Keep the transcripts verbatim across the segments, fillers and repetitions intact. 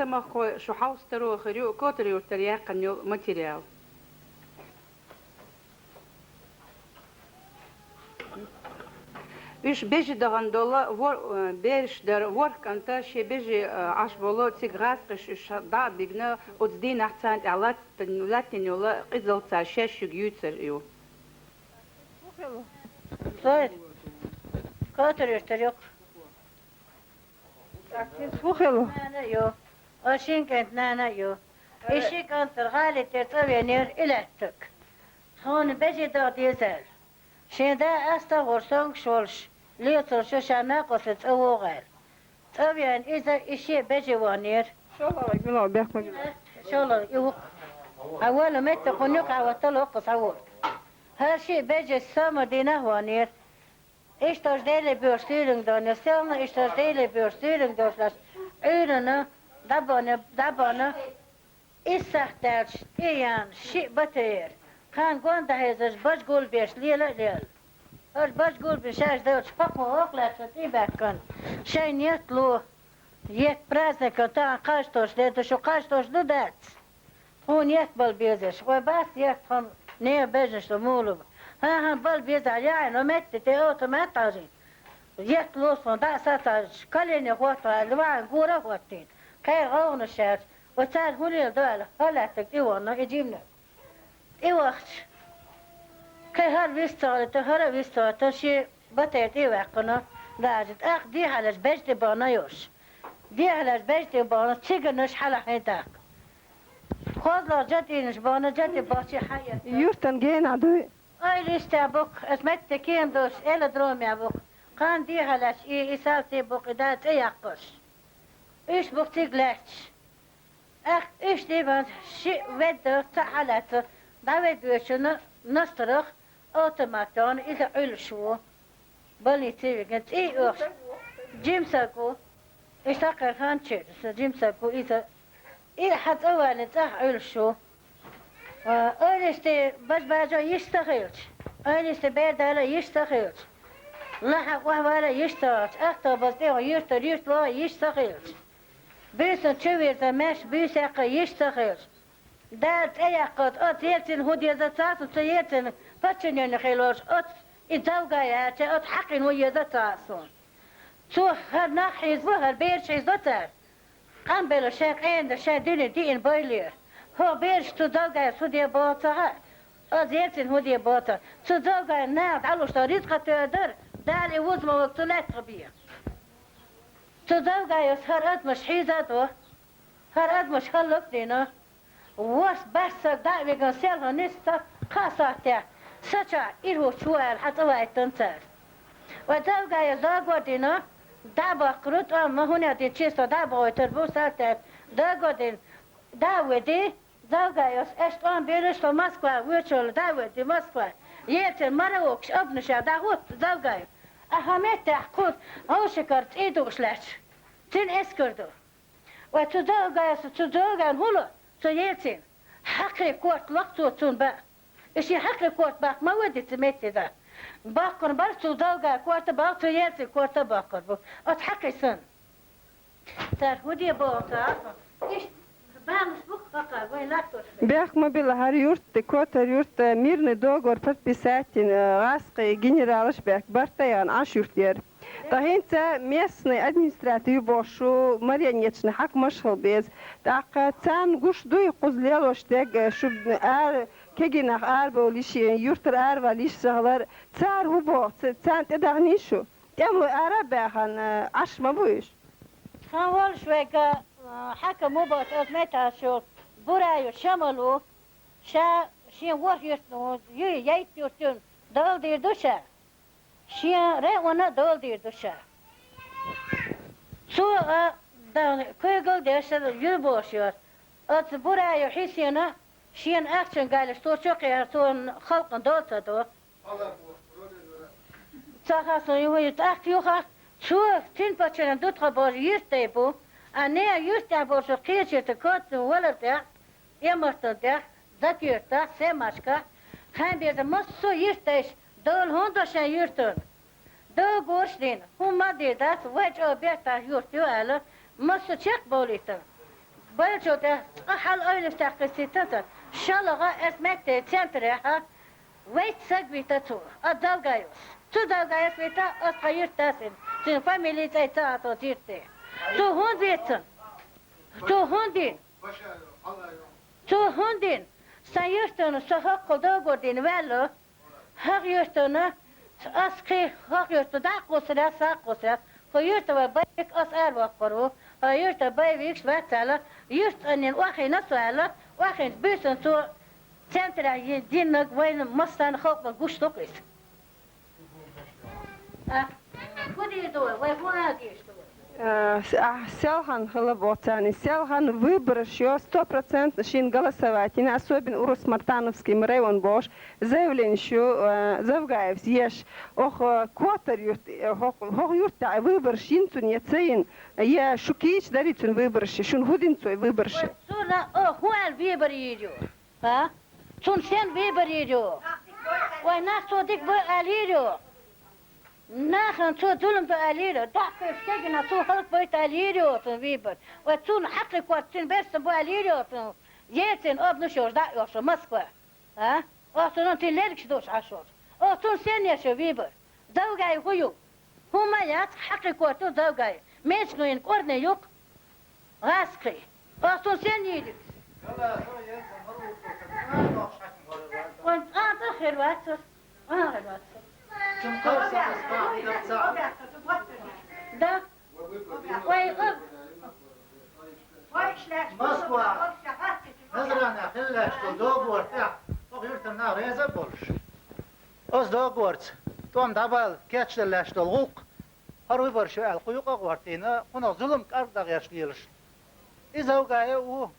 Махкой, шу хьовсаро хир ю Котар-Юртара яьккхина йолу материал. Уьш бежи дахана долу вор-, э, бераш дара, ворхӀ кӀанта шен бежи, э, Ӏаш болу цига гӀазкхаша уьш дӀа а бигна, оцу дийнахь царна тӀехь латтина, латтина йолу къизалла цара шаьш шуьга юьйцур ю. Котар-Юртара ю. ХӀун хилла? Нана ю. О, шин кӀентан нана ю. И ши кӀант гӀали тӀера цӀа веанера и лаьттаг. Тхуна бежи даха дезара. Шен да астагӀа гӀур сонгуш волуш, лоьцалуш ю ша накъостан цӀа вогӀу аьлла. ЦӀа веана иза и шен бежи ваханера. ШолгӀа мила бехк ма била. ШолгӀа и ву. Хьан вала метта кхунна юкъахь ватта локкху схьавогӀу. ХӀара ши бежи самар дийнахь ваханера. Иштта Деле боьрша суьйранг дона, селхана иштта Деле боьрша суьйранг долуш, Ӏуьйранна дӀабахана, дӀабахана, исс сахьт даьлча тӀе яьхна шиъ батера. Кхана гон дӀахьийзаш бажа гулбеш лела а лела. ХӀара бажа гулбеш шаьш делча хӀокхо хӀокху лаьцна тӀе а баьхкина, шайн ният ло, етт праздникан тахана кхаж тосуш дерг ду, шу кхаж тосуш ду дац? Тхуна етт бала безаш. Вай бац етт тхуна, нехан бежнаш ду муха лу. ХӀан-хӀа, бала беза, яхьийна метта тӀе автомат тӀажийна. Етт ло суна, дӀа а сацаьржаш, колене хӀоттахьа, ваьхьана гора а хӀоттийна. Кхеран гӀовгӀанаш шаьрча, вай цара хӀун леладо аьлла, хӀара лаьттаг тӀе вахана и жиманиг. ТӀевахча, кхин хӀара вист ца гӀерта, хӀара а вист ца гӀерта, шен батера тӀе а ваьккхина, дажа. ТӀаккха дехьалаш бежа тӀе бахана йолуш. Дехьалаш бежа тӀе бахана, циганаш хьалахьийна тӀаккха. ХозлагӀа жа тӀийнаш бахана, жа тӀе бахча хьан етта. Юьртан генахь дуй? Ойла йистехь бу-кх, аса метта кема долуш, эладромехь бу-кх. Кхана дехьалаш и, и салти бу-кх, и да цӀе яккхалш. Уьш бу-кх цига лаьтташ. ТӀаккха уьш дийбан шиъ ведда, цхьаъ хьалаьцна, дӀаведда воьдучунна настарах автомат йогӀна, иза Ӏуьллуш ву. Больнице вигна, цӀий оьхуш. Жима саг ву. Иштта кхерханчи, жима саг ву иза. И хьан цӀа вале цӀахь Ӏуьллуш ву. А, ойла йисте, бажа-бажа йиш ца хилча, ойла йисте, бер дала йиш ца хилча, лахьа охьавала йиш ца хилча, автобус тӀе юьртара юьрта ваха йиш ца хилча. Буьйсанна чу вирза маьш буьйса яккха йиш ца хилча. Дала цӀе яккхалц, оцу Ельцина хӀун деза ца хаа суна, цу Ельцина паччаненна хилла волуш, оцу и Завгаев аьлча, оцу хьакхина хӀун еза ца хаа суна. Цо хӀара нах хьийзаво, хӀара бераш хьийзадо цара. Къамбелла шайн къена, шайн дуьне диъна байлера. ХӀокху бераш цу Завгаевс хӀун де боху ца хаьа. Оцу Ельцина хӀун де боху ца хаьа. Цу Завгаевн наха дӀалуш долу рицкъа тоьар дара, Дала и вуза ма валла цу лаьттах бен. Цу Завгаевс хӀара адамаш хьийзадо, хӀара адамаш хӀаллакдина. ВорхӀ-бархӀ саг дӀа а вигна, селхана нисса кхаа сахьтехь, са чохь ирахӀуттуш ву аьлла, хьан цӀа вайтина цара. Вай Завгаевс дагор дина, дӀа а баккхара, тӀом ма хӀунех дина, чисто дӀа а бахийтур бу сахьтехь, дагор дина, дӀа а ведий, Завгаевс аша тӀом бийраш, со Москва воьдучул дӀа а ведий, Москва. Ельцин мара воккхуш, обнашехь дӀахӀутту Завгаев. Ахьа меттехь кху Ӏовшикара цӀий дууш лаьтташ. Цуьнан эскар ду. Вай цу Завгаевс, цу Завгаевн хӀун ло, цу Ельцина? Хьакхе корта ло-кх цо цунна баа. И шен хьакхе корта баккха ма вади цу метте да. Баккхар бара цу Завгаевн корта баккха, цу Ельцин корта баккхар бу. Оцу хьакхе санна. Цара хӀун де боху ца хаа суна. Иштта баьллаш бу-кх хӀокхара вайн латтош. Бехк ма билла, хӀара юрт, Котар-Юрт, мирный договор подписать йина, гӀазкхий генералаш бехк, Бартаян Ӏаш юрт яра. Ткъа хӀинца местный администрация ю бохуш шу, марионеточный хьаькамаш хила беза. ТӀаккха царна гуш дуй кхуза лелош дерг, шу ара, кегий нах арабовла йиш, юртара аравала йиш ца хилар, цара хӀун боху, ца-, царна тӀедахний шу? ТӀемалой ара а баьхна, Ӏаш ма бу уьш? Тхан волуш вайга, а, хьаькам ву бохуш, оцу меттехь шу Бураев Шамал ву, ша шен ворхӀ юьртана ву, юй, яйтта юрт юн, дола дийр ду ша. Шен районна а дола дийр ду ша. Цо а дан куьйгалла деш ю бохуш яра. Оцу Бураев Хьусена шена ахчан галеш цо чу кхиар, цо халкъана дола ца до. Ца хаа суна юххе, тӀаккха юха цо цуьнан паччанан ду тхан божа юьртдай бу, а нехан юьртдехь болчу кхечуьртан коццун валар тӀехь, Эмартан тӀехь, Закиртахь, Семашкахь, хьайн беза массо а юьртдайша дола хӀунда шайн юьртана? Дагорш а дина, хӀумма а дийр дац, вай чӀогӀа бертахь юрт ю аьлла, массо а чекхбовлийтина. Вайчул тӀе цкъа хьал ойлаш тӀехкхиссийтанзар. ШоллагӀа эс метте центрехьа вайца саг вита цо, а Завгаевс. Цу Завгаевс вита, ас тха юрт тасин. Цуьн фамили цӀай ца а цо цирте. Цу хӀунда вицун? Цу хӀундин? Цу хӀундин? Сан юртана со хӀоккхул договор дина ваьлла. ХӀокху юьртана ас кхин хӀокху юьрту дӀакхуссурехь, сакхуссурехь, хӀокху юьртара боевик ас аравоккхур ву, хӀокху юьртара боевикаш вацахьала, юьртан цӀаннина охьийна со аьлла, охьийначу буьйсанна цо центрехь йи-, диннарг вайна массарна халкъана гуш ду-кх иза. А? ХӀун дийр ду вай? Вай хӀун ала дийр ду вай? Э, с-, а, селхана хила боху царна. Селхана выбораш йо, сто процентов шина голосовать йина, особенно Урус-Мартановский район бохуш, заявление шу, э, Завгаевс еш. Ох, э, Котар юрт, э, хох-, хох юрт тӀехь выбораш йина цунна я ца йина, я шу кийча дарий цунна выбораш, шуна хӀун дина цо выбораш? Вай цунна, о, хӀун аьлла выбор йийр ю? А? Цунна стен выбор йийр ю? Вай нах цо дика бу аьлла йийр ю? Нахана цо зулам ду аьллера, дӀа а кхуьйсуш кегина цо хӀаллакбайта аьллера оцун выбор. Вай цунна хьакхи корта цуьнан берстам бу аьллера оцун, ецин обнаш йолуш дӀа а оьхуш Москва. А? Оцунан цуьнан лергаш долуш Ӏаш волуш. Оцунна сен еш ю выбор? Завгаев хӀун ю? ХӀумма а яц, хьакхи корта ю Завгаев. Мечканийн кӀорне юкъ. ГӀаскхий. Оцунна сен йийр ю? Вайн цкъа а хир вац. Цунна кхайса аса кхаъ ца. Да. Вай, Москва, Назрана хиллачу договор тӀехь хӀокху юьртан нах реза а болуш, оцу договорца тӀом дӀабала кечделлаьш долу гӀуллакх, хӀара выбораш ю аьлла, кху юкъа а гӀортийна, кхунах зулам кӀаргдагӀеш лелаш. И Завгаев ву.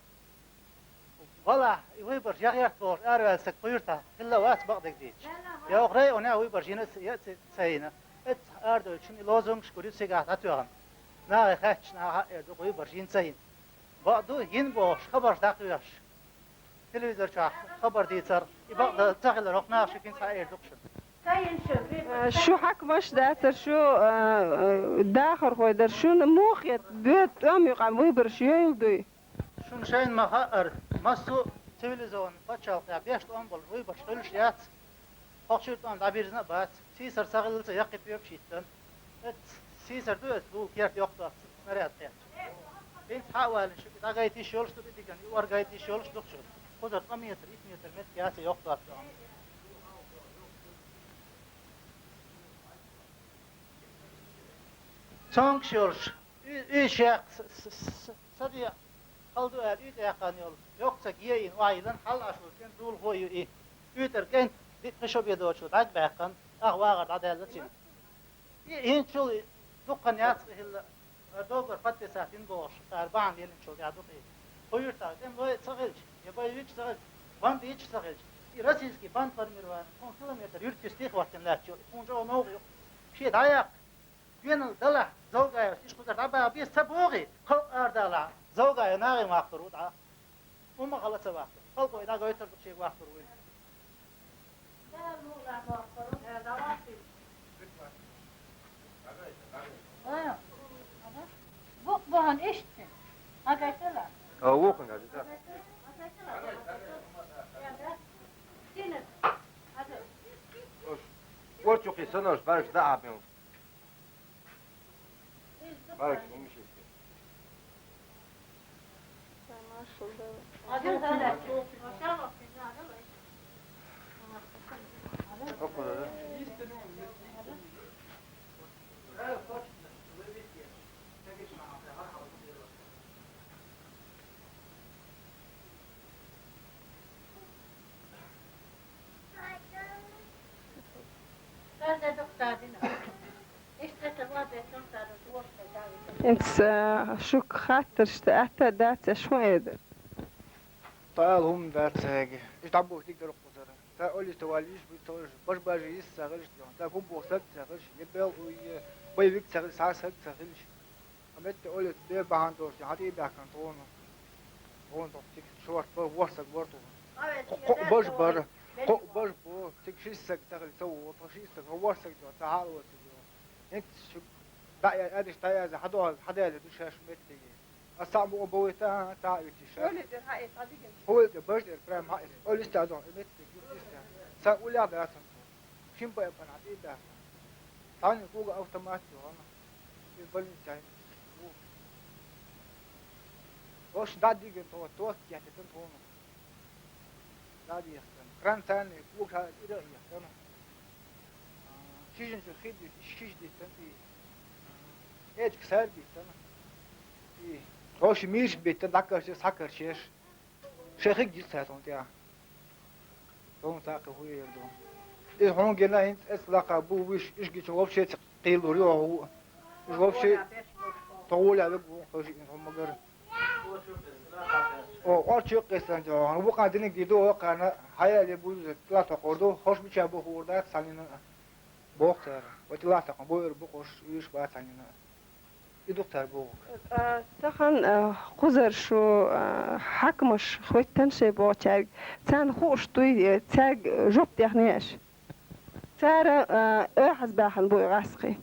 Валахь, и выбораш яхьерта бохуш араваьлла стаг кху юьртахь хилла а вац бакъдерг дийцича. Я оха районехь выбораш йина а ца, я а ца, ца йина. Эцца арадевлчун и лозунгаш гур ю цигахь дӀатоьхна. Нахе хаьттича, наха хьаэр ду, выбораш йина ца йина. Бакъ ду, йина бохуш, хабарш дӀакхоьхьуш. Телевизор чохь хабар дийцар, и бакъ дан ца хилар, хӀокху наха ши хӀинца хьаэр ду-кх шуна. Шу хьаькамаш а дацара, шу, а, а, дахархой дара, шуна муха хета, боьду тӀом юкъахь выбораш йойла дуй? Шуна шайна ма-хаъара, массо а цивилизованный пачхьалкхехь беш тӀом болуш выбораш хуьлуш яц. ХӀокху чуьра тӀом дӀабирзина а бац. Сийсара ца хилла ца яккхий пепаш йиттина. Эцца сийсара ду эцца лула керта йоккхуш снаряд кхетта. ХӀинца хьа а валийна шу и дӀагайта йиш йолуш ду, и диган и ор гайта йиш йолуш ду-кх шу. Кхузара ткъа метр, итт метр метта яц и йоккхуш. Цомгаш йолуш, уьш яккха с-, с-, с-, саде хала ду аьлла, уьйтӀа яьккхина йолу йоккха цӀа гейина, охьайиллина, хьалааш волу кӀентан дулахо а ю и. УьйтӀара кӀентан диъ-пхи шо бен доцуш дӀаг а баьккхина, ахь вагӀар дӀадаьлла цуьнан. И хӀинцачул дуккха яц къа хилла, договор подписать йина бохуш, цара бахьана лелинчул тӀаьхьа ду-кх и. Кху юьртахь тӀемалой а ца хилча, я боевикаш а ца хилча, банда йиташ а ца хилча, и российский банда формирование, тхуна километр юьртан йистехь а хӀоттийна лаьтташ йолу, тхуна чӀогӀа новкъа ю. Шен дӀаяккха, доьналла далахь, Завгаевс иштта кхузара дӀабаха беза ца бохий, халкъ арадалахь, Завгаев нахе ваккхур ву дӀа. ХӀумма а хала ца ваккхур. Халкъо и дӀагойтур ду шега ваккхур вуй. Букъ бахьана иштта. Агайтала. А, вукхун газета. Ош, орчу хи санаш барш да абин. Барш умши. Инца, а, шуьга хаттарш дан атта а дац, аша хӀун эр дара? Тхо ала хӀума дац цаьрга. Иштта дӀабоху дика дара кхузара. Ца олуш ца валийш, бу ца олуш, баш бажа йиса ца хилча, ца хӀун боху саг ца хилча, я белху, я боевик ца хилча, цхьа а саг ца хилча. Ткъа метта олуьйту бер бахьана долуш, хьан тӀе а баьхкина тхуна. Тхуна тхо цига шорта бара, ворхӀ саг вара тхуна. Кхо-, кхоъ бажа бара, кхоъ бажа бу, цига шиъ саг тахана ца ву, тхо шиъ саг, тхо ворхӀ саг ду, ца хьала вацара ду. ХӀинца шу дӀа а, аьрриш дӀаяза, хьадоьлла, хьадаьлла ду шаьш меттиге. Аса бу обойтан, та ичи ша. Оля дер ха эс адиген. Хой де баш дер прям ха эс. Оля ста дон, эмет де юртиста. Са уля да сан. Шим ба пана де да. Тани куга автомат ё. Из больница. Ош да диген то, то кятетен то. Дадиэхтэн. Крантааннай куг шаа ирэ иэхтэн. Шижин чу хидис, шиждитэн и эдик саардитэн. И троши мирш битэн, дакарчеш, сакарчеш. Шехик дит сайтон тя. Тон сакы хуерду. И хун гена инц эс лака бу виш ишги чу вообще цик килур ё. Вообще тоуля бек бу хожи ин хумагар. О, орчу кесан жо. Бу кандини гиду о кана хаяли бу тла токорду. Хош бича бу хурда санина. Бохтар. Отила такон бу эр бу хош юш ба санина. Идуктар бу. Сахан кузар шу хакмаш хветтан ше бо чаг. Цан хуш туй цаг жоп технеш. Цара охаз бахан бу гасхи.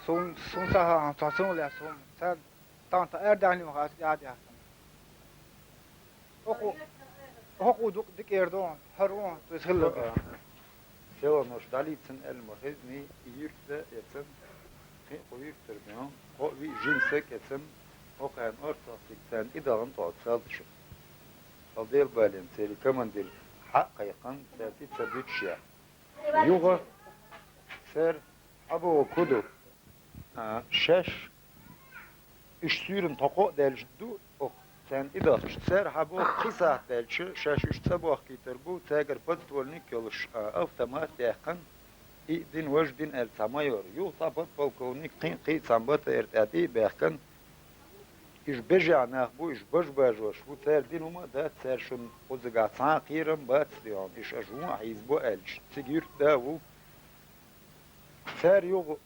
Сун сун сахан цан сун ля сун. Цар Тан та эрдани ва хас яд яхсан. Оху оху дук дик эрдон, харон, то есть хилла. Села нош далицын эльма хизни юртда эцэн. Хи хуюртдэр бен. Хо ви жинсек эцэн. Охен ортосик цен идалан то цалчы. Алдел бален сери командир хак кайхан сертица бючья. Юга сер або куду. Шеш үш сүүрэн токо дэлжэ ду ох. Цэн идалчы сэр хабо хи саат дэлжэ шеш үш цэ бохкитэр бу цэгэр подствольник ёлош автомат яххан. И дин вож дин эл цамайор ю та подполковник кын кы цамбата эрт эди бэххэн. Иш бэжэ анах бу иш бэж бэжош бу цэр дин ума да цэр шун хузыга цан кирам бац дион иш ажуун хизбо элж цигюрт да ву. Цэр югу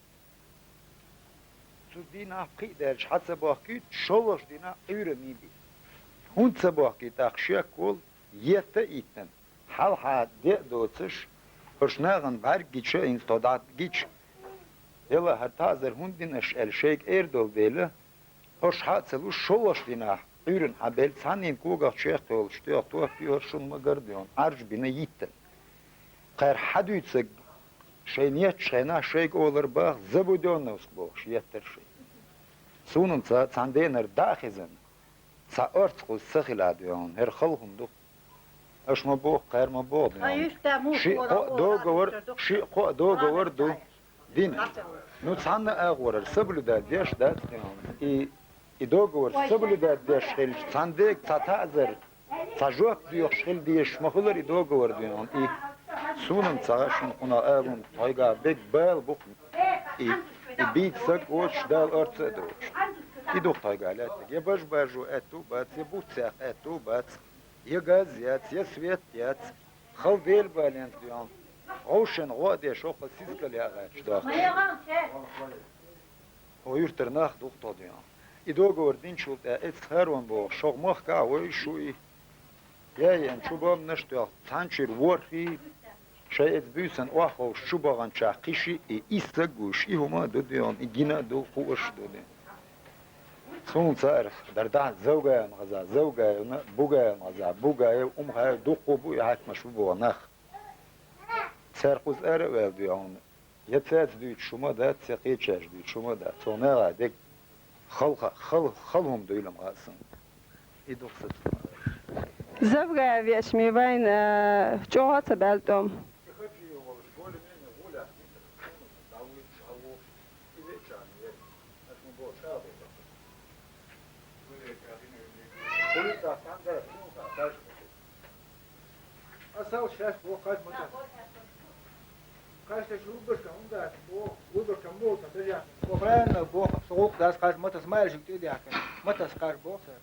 Цу дина пхи дэрж хьа ца бохкит, шолош дина Ӏуьра миби. Хун ца бохкит, ах шек кул, етта иттан. Хьал хьа де доцаш, хош наган барг гича, инс тодат гич. Дела хьа тазар хун динаш эл шейк эр дол дела, хош хьа ца лу шолош дина Ӏуьран хьа бел цанин когах чех толш, тёх тох пиор шун магар дион, арж бина иттан. Кхэр хьа дуйцаг, шей нет шхена шейк олар бах, забудённовск бохш, еттер шей. Сунан ца, цан денар да хизан, ца орц хуз ца хила дуйон, хер халхун дух. Аш ма бох, кхэр ма бох дуйон. Ши хо договор, ши хо договор ду. Дин. Ну, цанна агъорар соблюдать деш, да, и, и договор соблюдать деш, хилч, цан дег, ца тазар, ца жоп дуйохш хил деш, ма хулар и договор дуйон. И сунам ца шун хуна агун, тойга бег бал бух. И, и бит саг оч, дал орца доч. И дух тойга лет. Я баж бажу эту бац, я буцях эту бац. Я газ яц, я свет яц. Хал дел балент дуйон. Оушен гъо де шо хал сискал я гач дох. О юртер нах дух то дуйон. И договор дин чул та эц харон бо шо мах ка вой шуи. Я ян чу бом наш дуйон. Цанчир ворхи. Шай эц бюсен ох хо чу баган ча киши и иса гуш и хума ду дуйон. И гина ду хуш ду дуйон. Сун цар дарда завгаем газа, завгаем, бугаем газа, бугаем, ум хай духу бу и хакмаш бу нах. Цар хуз ара вел дуйон. Я цац дуй чума да, цакъи чаш дуй чума да. Цона га дег халха, хал, халхум дуйлам гасын. И духсат. Завгаем веш ми вайн, э, чогаца балтом. Асал шаш бо каш матас. Каш таш рубашка, унда бо, рубашка мол та дажа. Правильно, бо, шугук дас каш матас, майржик ты дяка. Матас каш бо, сэр.